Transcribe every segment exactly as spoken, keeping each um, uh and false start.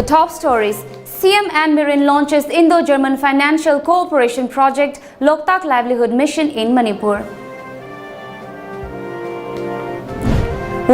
The top stories. C M N Biren launches Indo-German Financial Cooperation Project, Loktak Livelihood Mission in Manipur.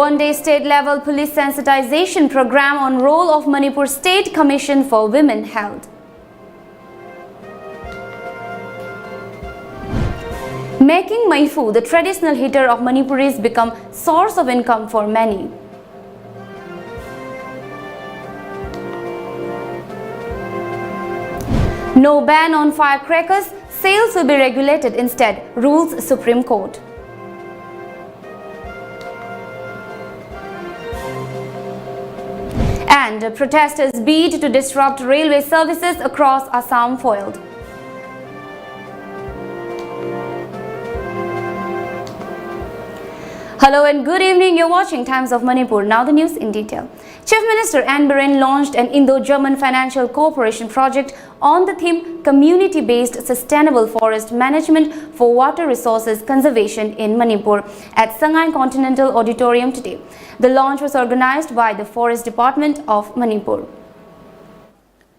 One-day state-level police sensitization program on role of Manipur State Commission for Women held. Making maifu, the traditional heater of Manipuris, become source of income for many. No ban on firecrackers, sales will be regulated instead, rules Supreme Court. And protesters bid to disrupt railway services across Assam foiled. Hello and good evening. You're watching Times of Manipur. Now the news in detail. Chief Minister N Biren launched an Indo-German financial cooperation project on the theme Community-Based Sustainable Forest Management for Water Resources Conservation in Manipur at Sangai Continental Auditorium today. The launch was organized by the Forest Department of Manipur.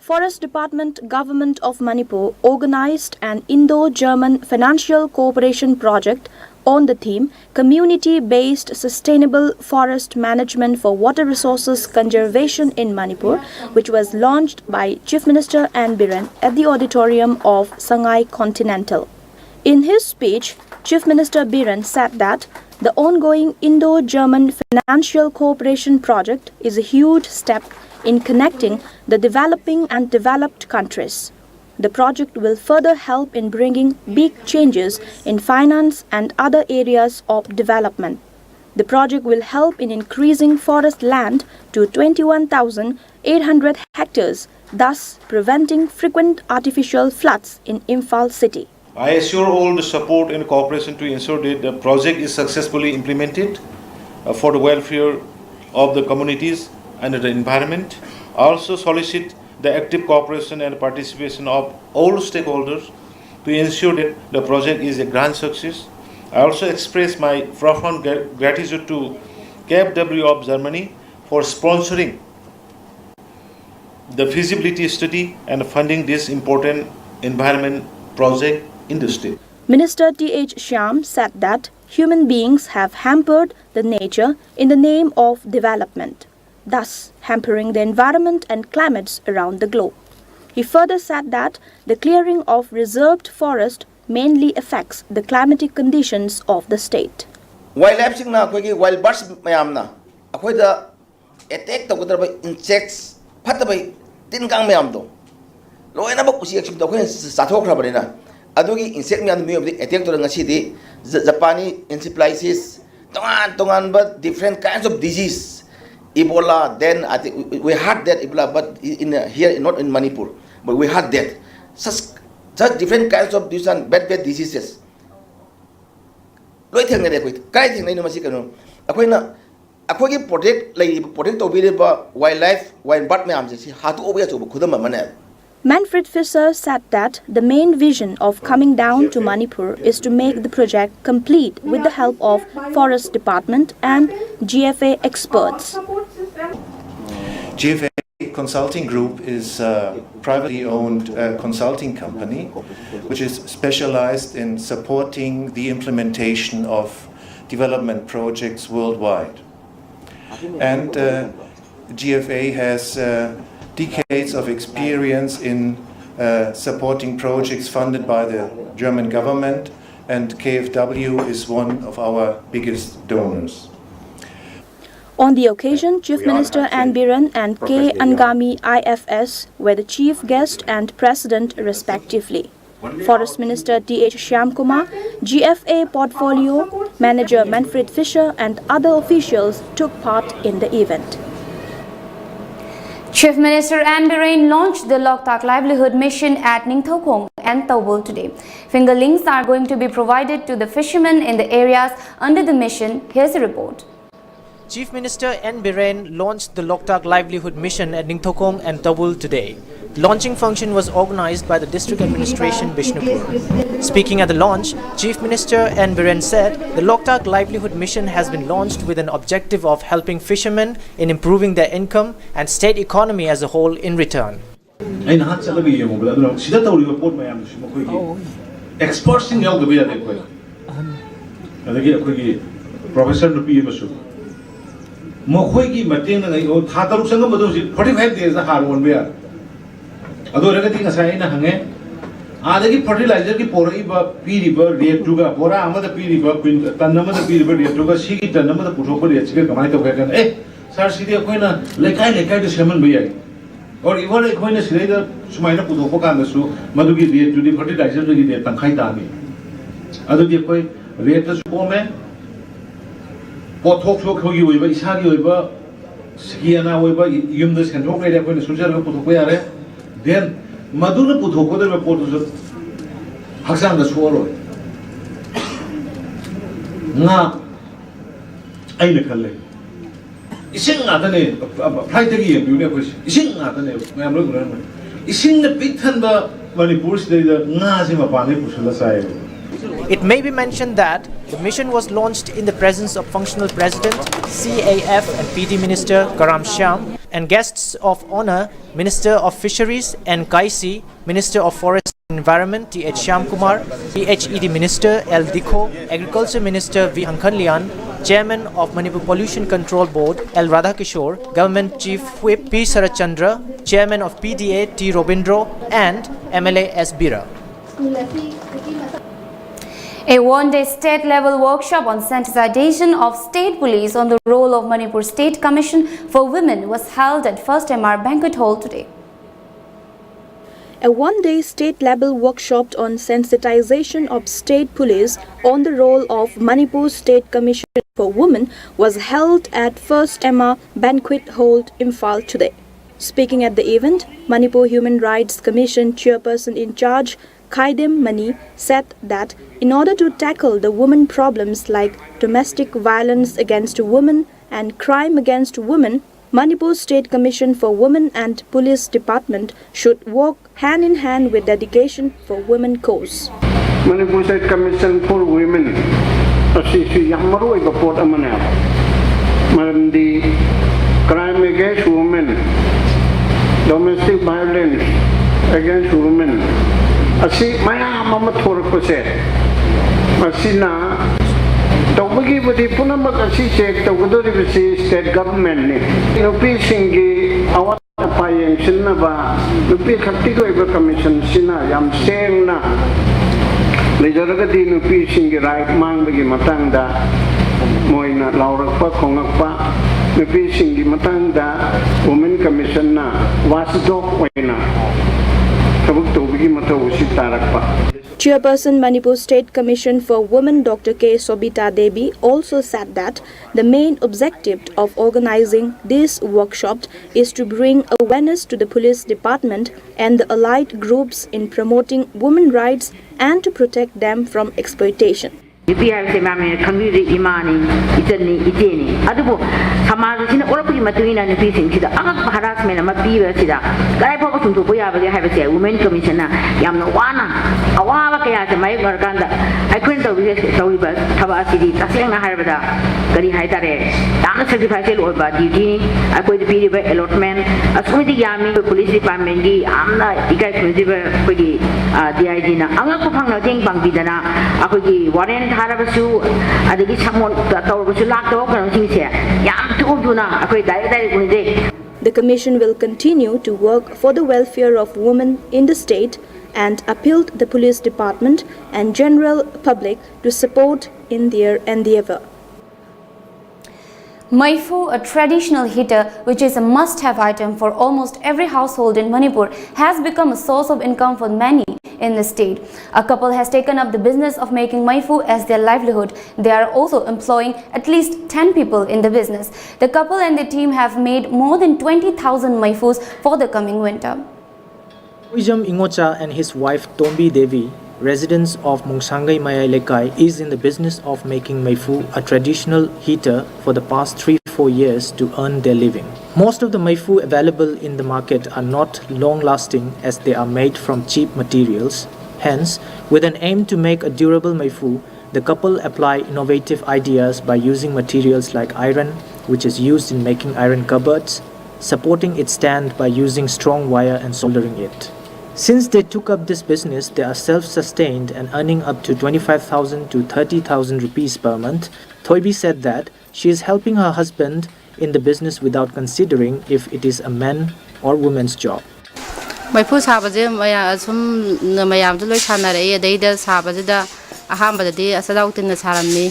Forest Department, Government of Manipur organized an Indo-German financial cooperation project on the theme Community-Based Sustainable Forest Management for Water Resources Conservation in Manipur, which was launched by Chief Minister N Biren at the auditorium of Sangai Continental. In his speech, Chief Minister Biren said that the ongoing Indo-German financial cooperation project is a huge step in connecting the developing and developed countries. The project will further help in bringing big changes in finance and other areas of development. The project will help in increasing forest land to twenty-one thousand eight hundred hectares, thus preventing frequent artificial floods in Imphal city. I assure all the support and cooperation to ensure that the project is successfully implemented, uh, for the welfare of the communities and the environment. I also solicit the active cooperation and participation of all stakeholders to ensure that the project is a grand success. I also express my profound gra-, gratitude to K F W of Germany for sponsoring the feasibility study and funding this important environment project in the state. Minister Th Shyam said that human beings have hampered the nature in the name of development, thus hampering the environment and climates around the globe. He further said that the clearing of reserved forest mainly affects the climatic conditions of the state. Wildlifeꯁꯤꯡꯅ ꯑꯩꯈꯣꯏꯒꯤ wild birds ꯃꯌꯥꯝꯅ ꯑꯩꯈꯣꯏꯗ attack ꯇꯧꯒꯗꯕ insects, ꯐꯠꯇꯕ ꯇꯤꯟ ꯀꯥꯡ ꯃꯌꯥꯝꯗꯣ, ꯂꯣꯏꯅꯃꯛ ꯎꯆꯦꯛꯁꯤꯡꯗꯣ ꯑꯩꯈꯣꯏꯅ ꯆꯥꯊꯣꯛꯈ꯭ꯔꯕꯅꯤꯅ, ꯑꯗꯨꯒꯤ insect ꯃꯌꯥꯝꯗꯣ ꯃꯤꯑꯣꯏꯕꯗ attack ꯇꯧꯔꯒ ꯉꯁꯤꯗꯤ Japanese encephalitis, ꯇꯣꯉꯥꯟ ꯇꯣꯉꯥꯟꯕ different kinds of disease, Ebola, then I think we had that Ebola, but in here, not in Manipur, but we had that. Such, such different kinds of disease and bad, bad diseases. ꯂꯣꯏ ꯊꯦꯡꯅꯔꯦ ꯑꯩꯈꯣꯏ꯫ ꯀꯥꯏ ꯊꯦꯡꯅꯩꯅꯣ ꯃꯁꯤ? ꯀꯩꯅꯣ, ꯑꯩꯈꯣꯏꯅ ꯑꯩꯈꯣꯏꯒꯤ protect ꯂꯩꯔꯤꯕ, protect ꯇꯧꯕꯤꯔꯤꯕ wildlife, wild bird ꯃꯌꯥꯝꯁꯦ ꯁꯤ ꯍꯥꯠꯇꯣꯛꯑꯕꯒꯤ ꯑꯆꯧꯕ ꯈꯨꯗꯝ ꯑꯃꯅꯦ꯫ Manfred Fischer said that the main vision of coming down to Manipur is to make the project complete with the help of Forest Department and G F A experts. G F A Consulting Group is a privately owned uh, consulting company which is specialized in supporting the implementation of development projects worldwide. And uh, G F A has uh, decades of experience in uh, supporting projects funded by the German government, and K F W is one of our biggest donors. On the occasion, Chief Minister N Biren and K Angami I F S were the chief guest and president respectively. Forest Minister Th Shyamkumar, G F A portfolio manager Manfred Fischer and other officials took part in the event. Chief Minister N Biren launched the Loktak Livelihood Mission at Ningthoukong and Toubul today. Fingerlings are going to be provided to the fishermen in the areas under the mission. Here's a report. Chief Minister N Biren launched the Loktak Livelihood Mission at Ningthoukong and Toubul today. Launching function was organized by the District Administration, Bishnupur. Speaking at the launch, Chief Minister N Biren said the Loktak Livelihood Mission has been launched with an objective of helping fishermen in improving their income and state economy as a whole in return. ꯑꯩ ꯅꯍꯥꯟ ꯆꯠꯂꯒ ꯌꯦꯡꯉꯨꯕꯗ ꯑꯗꯨꯅ ꯁꯤꯗ ꯇꯧꯔꯤꯕ ꯄꯣꯠ ꯃꯌꯥꯝꯗꯨꯁꯨ ꯃꯈꯣꯏꯒꯤ ꯑꯦꯛꯁꯄꯔꯠꯁꯤꯡ ꯌꯥꯎꯗꯕ ꯌꯥꯗꯦ ꯑꯩꯈꯣꯏ꯫ ꯑꯗꯒꯤ ꯑꯩꯈꯣꯏꯒꯤ ꯄ꯭ꯔꯣꯐꯦꯁꯔ ꯅꯨꯄꯤ ꯑꯃꯁꯨ ꯃꯈꯣꯏꯒꯤ ꯃꯇꯦꯡꯅ ꯉꯥꯏ-, ꯊꯥ ꯇꯔꯨꯛ ꯆꯪꯉꯝꯕꯗꯣ ꯍꯧꯖꯤꯛ forty five days ꯗ ꯍꯥꯔ ꯑꯣꯟꯕ ꯌꯥꯔꯦ꯫ ꯑꯗꯨ ꯑꯣꯏꯔꯒꯗꯤ ꯉꯁꯥꯏ ꯑꯩꯅ ꯍꯪꯉꯦ, ꯑꯥꯗꯒꯤ ꯐꯔꯇꯤꯂꯥꯏꯖꯔꯒꯤ ꯄꯣꯔꯛꯏꯕ, ꯄꯤꯔꯤꯕ ꯔꯦꯠꯇꯨꯒ, ꯕꯣꯔꯥ ꯑꯃꯗ ꯄꯤꯔꯤꯕ ꯀ꯭ꯋꯤꯟ-, ꯇꯟ ꯑꯃꯗ ꯄꯤꯔꯤꯕ ꯔꯦꯠꯇꯨꯒ ꯁꯤꯒꯤ ꯇꯟ ꯑꯃꯗ ꯄꯨꯊꯣꯛꯄ ꯔꯦꯠꯁꯤꯒ ꯀꯃꯥꯏꯅ ꯇꯧꯒꯦ ꯍꯥꯏ ꯀꯥꯟꯗ, ꯑꯦ ꯁꯥꯔ, ꯁꯤꯗꯤ ꯑꯩꯈꯣꯏꯅ ꯂꯩꯀꯥꯏ ꯂꯩꯀꯥꯏꯗ ꯁꯦꯝꯍꯟꯕ ꯌꯥꯏ꯫ ꯑꯣꯔ ꯏꯚꯟ ꯑꯩꯈꯣꯏꯅ ꯁꯤꯗꯩꯗ ꯁꯨꯃꯥꯏꯅ ꯄꯨꯊꯣꯛꯄ ꯀꯥꯟꯗꯁꯨ ꯃꯗꯨꯒꯤ ꯔꯦꯠꯇꯨꯗꯤ ꯐꯔꯇꯤꯂꯥꯏꯖꯔꯗꯒꯤ ꯔꯦꯠ ꯇꯪꯈꯥꯏ ꯇꯥꯅꯤ꯫ ꯑꯗꯨꯗꯤ ꯑꯩꯈꯣꯏ ꯔꯦꯠꯇꯁꯨ ꯀꯣꯝꯃꯦ, ꯄꯣꯠꯊꯣꯛꯁꯨ ꯑꯩꯈꯣꯏꯒꯤ ꯑꯣꯏꯕ, ꯏꯁꯥꯒꯤ ꯑꯣꯏꯕ, ꯁꯤꯀꯤ ꯑꯅꯥ ꯑꯣꯏꯕ, ꯌꯨꯝꯗ ꯁꯦꯟꯊꯣꯛ ꯂꯩꯔꯦ, ꯑꯩꯈꯣꯏꯅ ꯁꯨꯖꯔꯒ ꯄꯨꯊꯣꯛꯄ ꯌꯥꯔꯦ꯫ ꯗꯦꯟ ꯃꯗꯨꯅ ꯄꯨꯊꯣꯛꯀꯗꯧꯔꯤꯕ ꯄꯣꯠꯇꯨꯁꯨ ꯍꯛꯆꯥꯡꯗ ꯁꯣꯛꯑꯔꯣꯏ꯫ ꯉꯥ, ꯑꯩꯅ ꯈꯜꯂꯦ, ꯏꯁꯤꯡ ꯉꯥꯛꯇꯅꯦ꯫ ꯐ꯭ꯂꯥꯏꯠꯇꯒꯤ ꯌꯦꯡꯕꯤꯌꯨꯅꯦ, ꯑꯩꯈꯣꯏꯁꯦ ꯏꯁꯤꯡ ꯉꯥꯛꯇꯅꯦ꯫ ꯃꯌꯥꯝ ꯂꯣꯏ ꯎꯅꯔꯝꯒꯅꯤ꯫ ꯏꯁꯤꯡꯅ ꯄꯤꯛ ꯊꯟꯕ ꯃꯅꯤꯄꯨꯔꯁꯤꯗꯩꯗ ꯉꯥꯁꯦ ꯃꯄꯥꯟꯗꯒꯤ ꯄꯨꯁꯜꯂ ꯆꯥꯏꯌꯦꯕ꯫ It may be mentioned that the mission was launched in the presence of Functional President, C A F and P D Minister Karam Shyam, and guests of honor, Minister of Fisheries N Kaisi, Minister of Forest and Environment T H Shyamkumar, P H E D Minister L Dikho, Agriculture Minister V Hangkhanlian, Chairman of Manipur Pollution Control Board L Radhakishore, Government Chief Whip P Saratchandra, Chairman of P D A T Robindro, and M L A S Bira. A one-day state-level workshop on sensitization of state police on the role of Manipur State Commission for Women was held at First M R Banquet Hall today. A one-day state-level workshop on sensitization of state police on the role of Manipur State Commission for Women was held at First M R Banquet Hall, Imphal today. Speaking at the event, Manipur Human Rights Commission chairperson in charge Khaidem Mani said that in order to tackle the women problems like domestic violence against women and crime against women, Manipur State Commission for Women and Police Department should work hand in hand with dedication for women cause. Manipur State Commission for Women ꯑꯁꯤꯁꯨ ꯌꯥꯝ ꯃꯔꯨ ꯑꯣꯏꯕ ꯄꯣꯠ ꯑꯃꯅꯦ꯫ ꯃꯔꯝꯗꯤ crime against women, domestic violence against women ꯑꯁꯤ ꯃꯌꯥꯝ ꯑꯃ ꯊꯣꯔꯛꯄꯁꯦ, ꯃꯁꯤꯅ ꯇꯧꯕꯒꯤꯕꯨꯗꯤ ꯄꯨꯝꯅꯃꯛ ꯑꯁꯤ check ꯇꯧꯒꯗꯧꯔꯤꯕꯁꯤ state government ꯅꯤ꯫ ꯅꯨꯄꯤꯁꯤꯡꯒꯤ ꯑꯋꯥꯠ ꯑꯄꯥ ꯌꯦꯡꯁꯤꯟꯅꯕ ꯅꯨꯄꯤ ꯈꯛꯇꯒꯤ ꯑꯣꯏꯕ commission ꯁꯤꯅ ꯌꯥꯝ ꯁꯦꯡꯅ ꯂꯩꯖꯔꯒꯗꯤ ꯅꯨꯄꯤꯁꯤꯡꯒꯤ right ꯃꯥꯡꯕꯒꯤ ꯃꯇꯥꯡꯗ ꯃꯣꯏꯅ ꯂꯥꯎꯔꯛꯄ ꯈꯣꯉꯛꯄ, ꯅꯨꯄꯤꯁꯤꯡꯒꯤ ꯃꯇꯥꯡꯗ Women Commission ꯅ watchdog ꯑꯣꯏꯅ ꯊꯕꯛ ꯇꯧꯕꯒꯤ ꯃꯊꯧ ꯑꯁꯤ ꯇꯥꯔꯛꯄ꯫ Chairperson Manipur State Commission for Women Doctor K Sobita Devi also said that the main objective of organizing this workshop is to bring awareness to the police department and the allied groups in promoting women rights and to protect them from exploitation. ꯅꯨꯄꯤ ꯍꯥꯏꯕꯁꯦ ꯃꯌꯥꯝꯅ ꯈꯪꯕꯤꯔꯤꯗꯨ ꯏꯃꯥꯅꯤ, ꯏꯆꯟꯅꯤ, ꯏꯆꯦꯅꯤ꯫ ꯑꯗꯨꯕꯨ ꯁꯃꯥꯖ ꯑꯁꯤꯅ ꯑꯣꯜꯂꯛꯄꯒꯤ ꯃꯇꯨꯡ ꯏꯟꯅ ꯅꯨꯄꯤꯁꯤꯡꯁꯤꯗ ꯑꯉꯛꯄ harassment ꯑꯃ ꯄꯤꯕ ꯑꯁꯤꯗ ꯀꯗꯥꯏ ꯐꯥꯎꯕ ꯆꯨꯝꯊꯣꯛꯄ ꯌꯥꯕꯒꯦ ꯍꯥꯏꯕꯁꯦ Women Commission ꯅ ꯌꯥꯝꯅ ꯋꯥꯅ ꯑꯋꯥꯕ ꯀꯌꯥꯁꯦ ꯃꯥꯌꯣꯛꯅꯔꯀꯥꯟꯗ ꯑꯩꯈꯣꯏꯅ ꯇꯧꯔꯤꯁꯦ, ꯇꯧꯔꯤꯕ ꯊꯕꯛ ꯑꯁꯤꯗꯤ ꯇꯁꯦꯡꯅ ꯍꯥꯏꯔꯕꯗ ꯀꯔꯤ ꯍꯥꯏꯇꯥꯔꯦ, ꯌꯥꯝꯅ sacrifice ꯑꯣꯏꯕ duty ꯅꯤ꯫ ꯑꯩꯈꯣꯏꯗ ꯄꯤꯔꯤꯕ allotment ꯑꯁꯨꯛꯀꯤ ꯃꯇꯤꯛ ꯌꯥꯝꯃꯤ꯫ ꯑꯩꯈꯣꯏ police department ꯀꯤ ꯌꯥꯝꯅ ꯏꯀꯥꯏ ꯈꯨꯝꯅꯖꯕ ꯑꯩꯈꯣꯏꯒꯤ D I G ꯅ ꯑꯉꯛꯄ ꯐꯪꯅ ꯃꯇꯦꯡ ꯄꯥꯡꯕꯤꯗꯅ ꯑꯩꯈꯣꯏꯒꯤ warrant ꯊꯥꯔꯕꯁꯨ, ꯑꯗꯒꯤ summon ꯇꯧꯔꯕꯁꯨ ꯂꯥꯛꯇꯕ ꯀꯩꯅꯣꯁꯤꯡꯁꯦ ꯌꯥꯝ ꯊꯨꯅ ꯊꯨꯅ ꯑꯩꯈꯣꯏ direct direct ꯎꯅꯖꯩ꯫ The commission will continue to work for the welfare of women in the state and appeal the police department and general public to support in their endeavor. Maifu, a traditional heater which is a must-have item for almost every household in Manipur, has become a source of income for many in the state. A couple has taken up the business of making maifu as their livelihood. They are also employing at least ten people in the business. The couple and the team have made more than twenty thousand maifus for the coming winter. Oijam Ingocha and his wife Tombi Devi, residents of Mungsangai Mayai Lekai, is in the business of making maifu, a traditional heater, for the past three, for years to earn their living. Most of the meifu available in the market are not long lasting as they are made from cheap materials. Hence, with an aim to make a durable meifu, the couple apply innovative ideas by using materials like iron, which is used in making iron cupboards, supporting its stand by using strong wire and soldering it. Since they took up this business, they are self sustained and earning up to twenty-five thousand to thirty thousand rupees per month. Thoibi said that she is helping her husband in the business without considering if it is a man or woman's job. ꯃꯩꯐꯨ ꯁꯥꯕꯁꯦ ꯃꯌꯥ- ꯑꯁꯨꯝ ꯃꯌꯥꯝꯁꯨ ꯂꯣꯏ ꯁꯥꯟꯅꯔꯛꯏ꯫ ꯑꯗꯩꯗ ꯁꯥꯕꯁꯤꯗ ꯑꯍꯥꯟꯕꯗꯗꯤ ꯑꯆꯗꯥꯎ ꯇꯤꯟꯅ ꯁꯥꯔꯝꯃꯤ꯫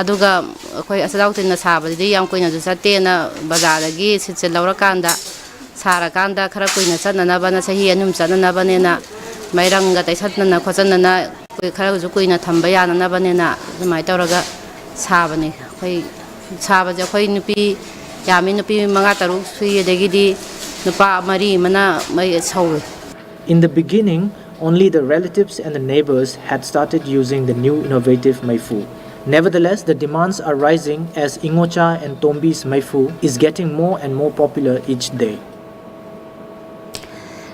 ꯑꯗꯨꯒ ꯑꯩꯈꯣꯏ ꯑꯆꯗꯥꯎ ꯇꯤꯟꯅ ꯁꯥꯕꯁꯤꯗꯤ ꯌꯥꯝ ꯀꯨꯏꯅꯁꯨ ꯆꯠꯇꯦꯅ ꯕꯖꯥꯔꯗꯒꯤ ꯁꯤꯠꯁꯦ ꯂꯧꯔꯀꯥꯟꯗ ꯁꯥꯔꯀꯥꯟꯗ ꯈꯔ ꯀꯨꯏꯅ ꯆꯠꯅꯅꯕꯅ, ꯆꯍꯤ ꯑꯅꯤ ꯑꯍꯨꯝ ꯆꯠꯅꯅꯕꯅꯦꯅ ꯃꯩꯔꯪꯒ ꯇꯩꯁꯟꯗꯅ ꯈꯣꯠꯆꯟꯗꯅ ꯑꯩꯈꯣꯏ ꯈꯔꯁꯨ ꯀꯨꯏꯅ ꯊꯝꯕ ꯌꯥꯅꯅꯕꯅꯦꯅ ꯑꯗꯨꯃꯥꯏꯅ ꯇꯧꯔꯒ ꯁꯥꯕꯅꯤ꯫ ꯑꯩꯈꯣꯏ ꯁꯥꯕꯁꯦ ꯑꯩꯈꯣꯏ ꯅꯨꯄꯤ ꯌꯥꯝꯃꯤ, ꯅꯨꯄꯤ ꯃꯉꯥ ꯇꯔꯨꯛ ꯁꯨꯏ, ꯑꯗꯒꯤꯗꯤ ꯅꯨꯄꯥ ꯃꯔꯤ ꯑꯃꯅ ꯃꯩ ꯁꯧꯏ꯫ In the beginning, only the relatives and the neighbors had started using the new innovative meifu. Nevertheless, the demands are rising as Ingocha and Tombi's meifu is getting more and more popular each day.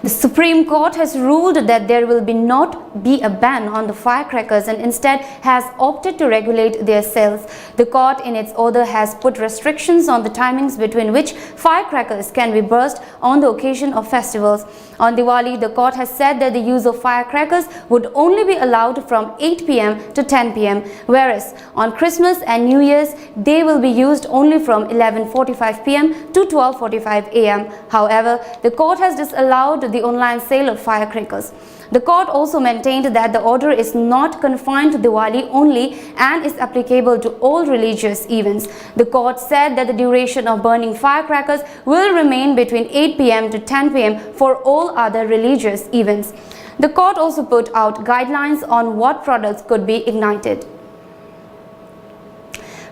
The Supreme Court has ruled that there will be not be a ban on the firecrackers and instead has opted to regulate their sales. The court, in its order, has put restrictions on the timings between which firecrackers can be burst on the occasion of festivals. On Diwali, the court has said that the use of firecrackers would only be allowed from eight p.m. to ten p.m., whereas on Christmas and New Year's, they will be used only from eleven forty-five p.m. to twelve forty-five a.m. However, the court has disallowed the online sale of firecrackers. The court also maintained that the order is not confined to Diwali only and is applicable to all religious events. The court said that the duration of burning firecrackers will remain between eight p.m. to ten p.m. for all other religious events. The court also put out guidelines on what products could be ignited.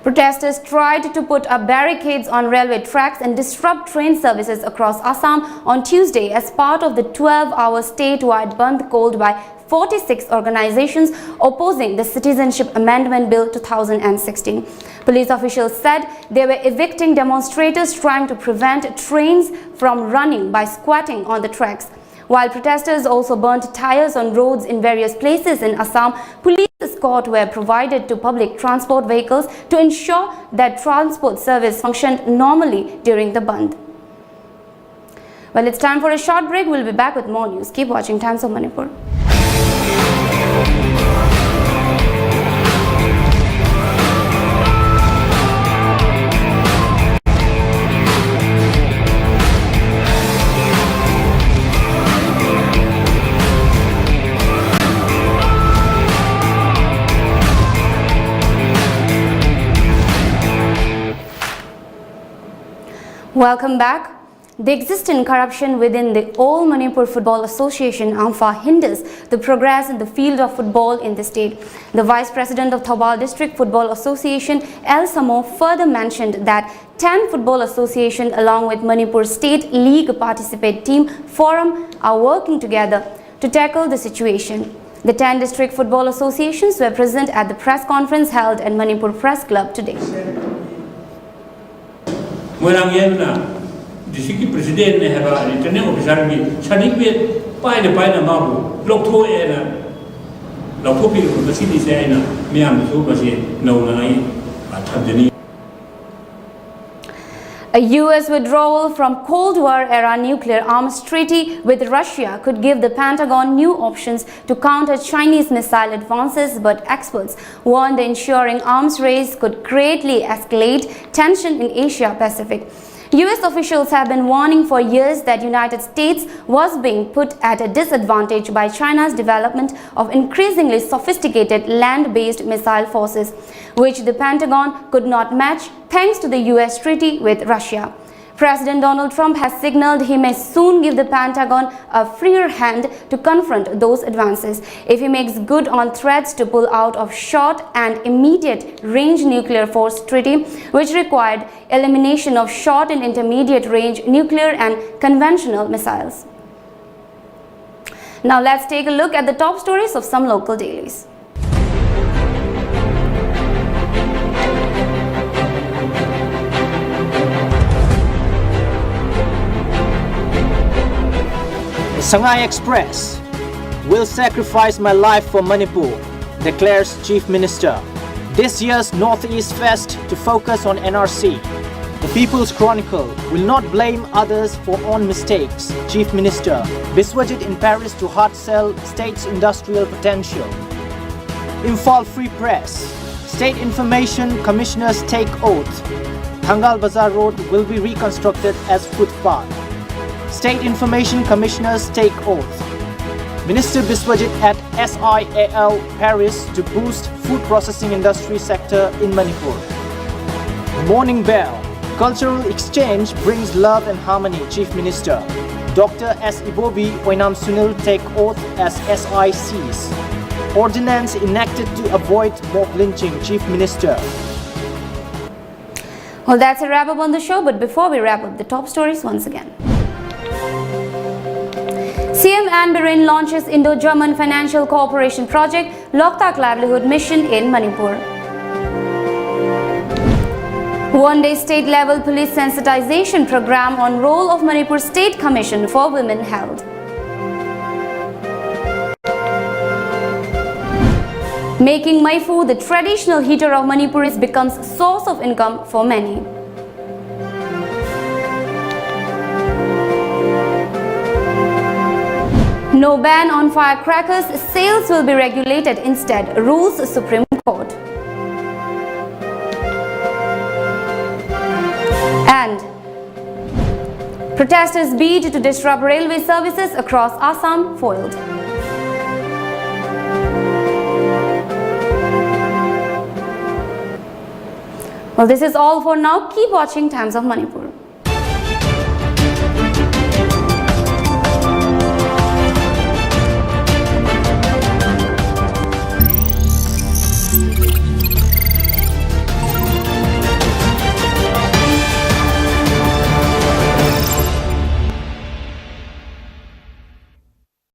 Protesters tried to put up barricades on railway tracks and disrupt train services across Assam on Tuesday as part of the twelve-hour statewide bandh called by forty-six organizations opposing the Citizenship Amendment Bill two thousand sixteen. Police officials said they were evicting demonstrators trying to prevent trains from running by squatting on the tracks. While protesters also burnt tires on roads in various places in Assam, police escort were provided to public transport vehicles to ensure that transport service functioned normally during the bandh. Well, it's time for a short break. We'll be back with more news. Keep watching Times of Manipur. Welcome back. The existing corruption within the All Manipur Football Association, AMFA, hinders the progress in the field of football in the state. The Vice President of Thoubal District Football Association, L Samo, further mentioned that ten football associations, along with Manipur State League participant team Forum, are working together to tackle the situation. The ten district football associations were present at the press conference held at Manipur Press Club today. ꯃꯣꯏꯔꯥꯡ ꯌꯦꯟꯗꯨꯅ ꯗꯤ ꯁꯤꯒꯤ ꯄ꯭ꯔꯦꯁꯤꯗꯦꯟꯅꯦ ꯍꯥꯏꯕ returning ꯑꯣꯐꯤꯁꯥꯔꯒꯤ certificate ꯄꯥꯏꯅ ꯄꯥꯏꯅ ꯃꯥꯕꯨ ꯂꯧꯊꯣꯛꯑꯦꯅ ꯂꯧꯊꯣꯛꯄꯤꯔꯕ ꯉꯁꯤꯗꯤꯁꯦ ꯑꯩꯅ ꯃꯤꯌꯥꯝꯗꯁꯨ ꯃꯁꯤ ꯅꯧꯅ ꯑꯩ ꯊꯝꯖꯅꯤꯡꯏ꯫ A U S withdrawal from Cold War era nuclear arms treaty with Russia could give the Pentagon new options to counter Chinese missile advances, but experts warn the ensuing arms race could greatly escalate tension in Asia Pacific. U S officials have been warning for years that United States was being put at a disadvantage by China's development of increasingly sophisticated land-based missile forces, which the Pentagon could not match thanks to the U S treaty with Russia. President Donald Trump has signaled he may soon give the Pentagon a freer hand to confront those advances if he makes good on threats to pull out of short and immediate range nuclear force treaty, which required elimination of short and intermediate range nuclear and conventional missiles. Now let's take a look at the top stories of some local dailies. The Sangai Express will sacrifice my life for Manipur, declares Chief Minister. This year's Northeast Fest to focus on N R C. The People's Chronicle will not blame others for own mistakes, Chief Minister. Biswajit in Paris to hard sell state's industrial potential. Imphal Free Press. State Information Commissioners take oath. Thangal Bazar Road will be reconstructed as footpath. State Information Commissioners take oath. Minister Biswajit at SIAL Paris to boost food processing industry sector in Manipur. Morning Bell. Cultural exchange brings love and harmony, Chief Minister. Doctor S Ibobi, Oinam Sunil take oath as S I Cs. Ordinance enacted to avoid mob lynching, Chief Minister. Well, that's a wrap up on the show, but before we wrap up, the top stories once again. C M N Biren launches Indo-German Financial Cooperation Project, Loktak Livelihood Mission in Manipur. One-day state-level police sensitization program on role of Manipur State Commission for Women held. Making maifu, the traditional heater of Manipuris, becomes source of income for many. No ban on firecrackers, sales will be regulated instead, rules Supreme Court. And protesters bid to disrupt railway services across Assam foiled. Well, this is all for now. Keep watching Times of Manipur.